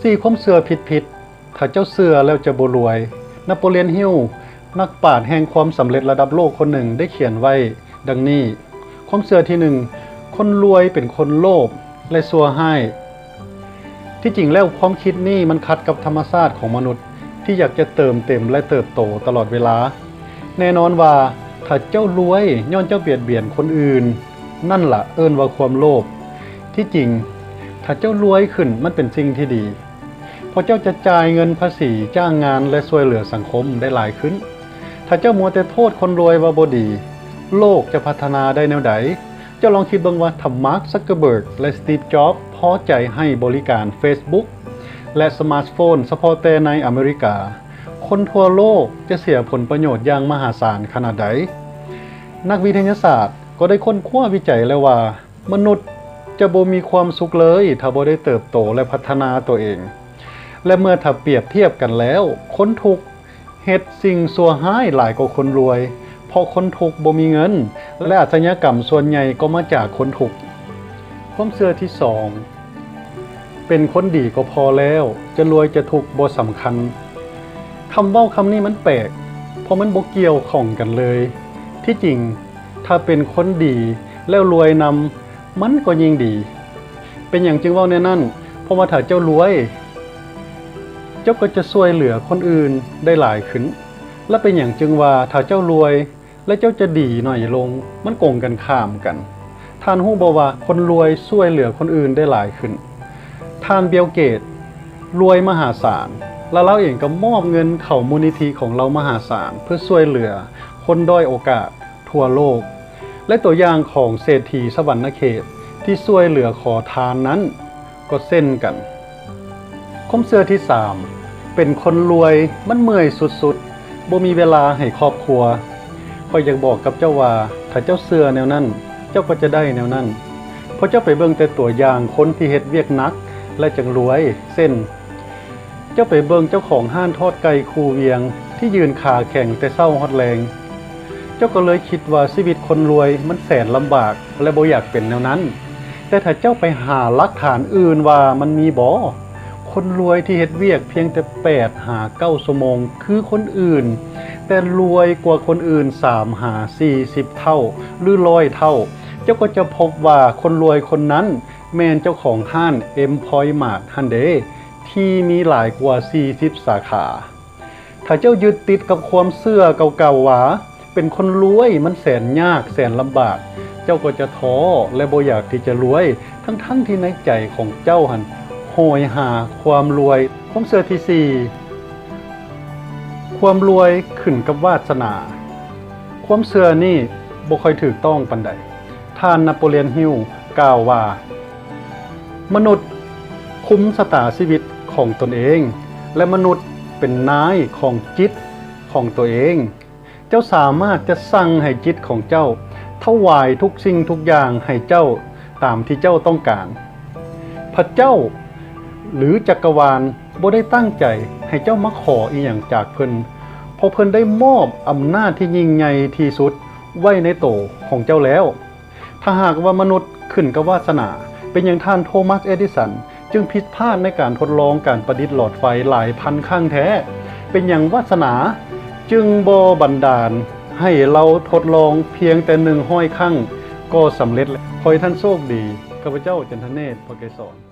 ສີ່ ຄວາມເຊື່ອຜິດໆ ຖ້າເຈົ້າເຊື່ອແລ້ວຈະບໍ່ລວຍ. ນາໂປລຽນ ຮິວ ນັກປາດແຫ່ງຄວາມສຳເລັດລະດັບໂລກຄົນໜຶ່ງໄດ້ຂຽນໄວ້ດັ່ງນີ້: ຄວາມເຊື່ອທີໜຶ່ງ ຄົນລວຍເປັນຄົນໂລບ ແລະ ຊົ່ວຮ້າຍ. ທີ່ຈິງແລ້ວຄວາມຄິດນີ້ມັນຂັດກັບທຳມະຊາດຂອງມະນຸດທີ່ຢາກຈະເຕີມເຕັມ ແລະ ເຕີບໂຕຕະຫຼອດເວລາ. ແນ່ນອນວ່າ ຖ້າເຈົ້າລວຍຍ້ອນເຈົ້າບຽດບຽນຄົນອື່ນ, ນັ້ນລະເອີ້ນວ່າຄວາມໂລບ. ທີ່ຈິງ, ຖ້າເຈົ້າລວຍຂຶ້ນ, ມັນເປັນສິ່ງທີ່ດີ, ເພາະເຈົ້າຈະຈ່າຍເງິນພາສີ, ຈ້າງງານ ແລະ ຊ່ວຍເຫຼືອສັງຄົມໄດ້ຫຼາຍຂຶ້ນ. ຖ້າເຈົ້າມົວແຕ່ໂທດຄົນລວຍວ່າບໍ່ດີ, ໂລກຈະພັດທະນາໄດ້ແນວໃດ? ເຈົ້າລອງຄິດເບິ່ງວ່າ ຖ້າ Mark Zuckerberg ແລະ Steve Jobs ພໍໃຈໃຫ້ບໍລິການ Facebook ແລະ ສະມາດໂຟນ ສະເພາະແຕ່ໃນອາເມລິກາ, ຄົນທົ່ວໂລກຈະເສຍຜົນປະໂຫຍດຢ່າງມະຫາສານຂະໜາດໃດ? ນັກວິທະຍາສາດກໍໄດ້ຄົ້ນຄວ້າວິໄຈແລ້ວວ່າ ມະນຸດຈະບໍ່ມີຄວາມສຸກເລີຍ ຖ້າບໍ່ໄດ້ເຕີບໂຕ ແລະ ພັດທະນາໂຕເອງ. ແລະ ເມື່ອຖ້າປຽບທຽບກັນແລ້ວ, ຄົນທຸກເຮັດສິ່ງຊົ່ວຮ້າຍຫຼາຍກວ່າຄົນລວຍ, ເພາະຄົນທຸກບໍ່ມີເງິນ ແລະ ອາຊະຍາກຳສ່ວນໃຫຍ່ກໍມາຈາກຄົນທຸກ. ຄວາມເຊື່ອທີສອງ ເປັນຄົນດີກໍພໍແລ້ວ, ຈະລວຍຈະທຸກບໍ່ສຳຄັນ. ຄຳເວົ້າຄຳນີ້ມັນແປກ, ເພາະມັນບໍ່ກ່ຽວຂ້ອງກັນເລີຍ. ທີ່ຈິງ, ຖ້າເປັນຄົນດີແລ້ວລວຍນຳ, ມັນກໍຍິ່ງດີ. ເປັນຫຍັງຈຶ່ງເວົ້າແນວນັ້ນ? ເພາະວ່າຖ້າເຈົ້າລວຍ, ເຈົ້າກໍຈະຊ່ວຍເຫຼືອຄົນອື່ນໄດ້ຫຼາຍຂຶ້ນ. ແລະ ເປັນຫຍັງຈຶ່ງວ່າ ຖ້າເຈົ້າລວຍ ແລະ ເຈົ້າຈະດີໜ້ອຍລົງ? ມັນກົງກັນຂ້າມກັນ. ທ່ານຮູ້ບໍ່ວ່າຄົນລວຍຊ່ວຍເຫຼືອຄົນອື່ນໄດ້ຫຼາຍຂຶ້ນ? ທ່ານ ບິວ ເກດ ລວຍມະຫາສານ ແລະ ລາວເອງກໍມອບເງິນເຂົ້າມູນນິທິຂອງລາວມະຫາສານ ເພື່ອຊ່ວຍເຫຼືອຄົນດ້ອຍໂອກາດທົ່ວໂລກ ແລະ ຕົວຢ່າງຂອງເສດຖີສະຫວັນນະເຂດທີ່ຊ່ວຍເຫຼືອຂໍທານນັ້ນກໍເຊັ່ນກັນ. ຄວາມເຊື່ອທີສາມ ເປັນຄົນລວຍມັນເມື່ອຍສຸດໆ ບໍ່ມີເວລາໃຫ້ຄອບຄົວ. ຂ້ອຍຢາກບອກກັບເຈົ້າວ່າ ຖ້າເຈົ້າເຊື່ອແນວນັ້ນ, ເຈົ້າກໍຈະໄດ້ແນວນັ້ນ. ເພາະເຈົ້າໄປເບິ່ງແຕ່ຕົວຢ່າງຄົນທີ່ເຮັດວຽກໜັກ ແລະ ຈຶ່ງລວຍ, ເຊັ່ນ ເຈົ້າໄປເບິ່ງເຈົ້າຂອງຮ້ານທອດໄກ່ຄູ່ວຽງ ທີ່ຢືນຂາແຂງແຕ່ເຊົ້າຮອດແລງ. ເຈົ້າກໍເລີຍຄິດວ່າຊີວິດຄົນລວຍມັນແສນລຳບາກ ແລະ ບໍ່ຢາກເປັນແນວນັ້ນ. ແຕ່ຖ້າເຈົ້າໄປຫາຫຼັກຖານອື່ນວ່າມັນມີບໍ່? ຄົນລວຍທີ່ເຮັດວຽກພຽງແຕ່ແປດຫາເກົ້າຊົ່ວໂມງຄືຄົນອື່ນ, ແຕ່ລວຍກວ່າຄົນອື່ນສາມຫາສີ່ສິບເທົ່າ ຫຼື ຮ້ອຍເທົ່າ, ເຈົ້າກໍຈະພົບວ່າຄົນລວຍຄົນນັ້ນແມ່ນເຈົ້າຂອງຮ້ານ Employed Mart ຫັ້ນເດ, ທີ່ມີຫຼາຍກວ່າສີ່ສິບສາຂາ. ຖ້າເຈົ້າຍຶດຕິດກັບຄວາມເຊື່ອເກົ່າໆວ່າ ເປັນຄົນລວຍມັນແສນຍາກແສນລຳບາກ, ເຈົ້າກໍຈະທໍ້ ແລະ ບໍ່ຢາກທີ່ຈະລວຍ, ທັງໆທີ່ໃນໃຈຂອງເຈົ້າຫັ້ນໂຫຍຫາຄວາມລວຍ. ຄວາມເຊື່ອທີສີ່ ຄວາມລວຍຂຶ້ນກັບວາດສະໜາ. ຄວາມເຊື່ອນີ້ບໍ່ຄ່ອຍຖືກຕ້ອງປານໃດ. ທ່ານ ນາໂປລຽນ ຮິວ ກ່າວວ່າ, ມະນຸດຄຸມຊະຕາຊີວິດຂອງຕົນເອງ ແລະ ມະນຸດເປັນນາຍຂອງຈິດຂອງຕົວເອງ. ເຈົ້າສາມາດຈະສັ່ງໃຫ້ຈິດຂອງເຈົ້າຖວາຍທຸກສິ່ງທຸກຢ່າງໃຫ້ເຈົ້າຕາມທີ່ເຈົ້າຕ້ອງການ. ພະເຈົ້າ ຫຼື ຈັກກະວານ ບໍ່ໄດ້ຕັ້ງໃຈໃຫ້ເຈົ້າມາຂໍອີ່ຫຍັງຈາກເພິ່ນ, ເພາະເພິ່ນໄດ້ມອບອຳນາດທີ່ຍິ່ງໃຫຍ່ທີ່ສຸດໄວ້ໃນໂຕຂອງເຈົ້າແລ້ວ. ຖ້າຫາກວ່າມະນຸດຂຶ້ນກັບວາດສະໜາ, ເປັນຫຍັງທ່ານ ໂທມັສ ເອດິສັນ ຈຶ່ງຜິດພາດໃນການທົດລອງການປະດິດຫຼອດໄຟຫຼາຍພັນຄັ້ງແທ້? ເປັນຫຍັງວາດສະໜາຈຶ່ງບໍ່ບັນດານໃຫ້ລາວທົດລອງພຽງແຕ່ໜຶ່ງຮ້ອຍຄັ້ງກໍສຳເລັດແລ້ວ? ຂໍໃຫ້ທ່ານໂຊກດີ. ຂ້າພະເຈົ້າ ຈັນທະເນດ ພະໄກສອນ.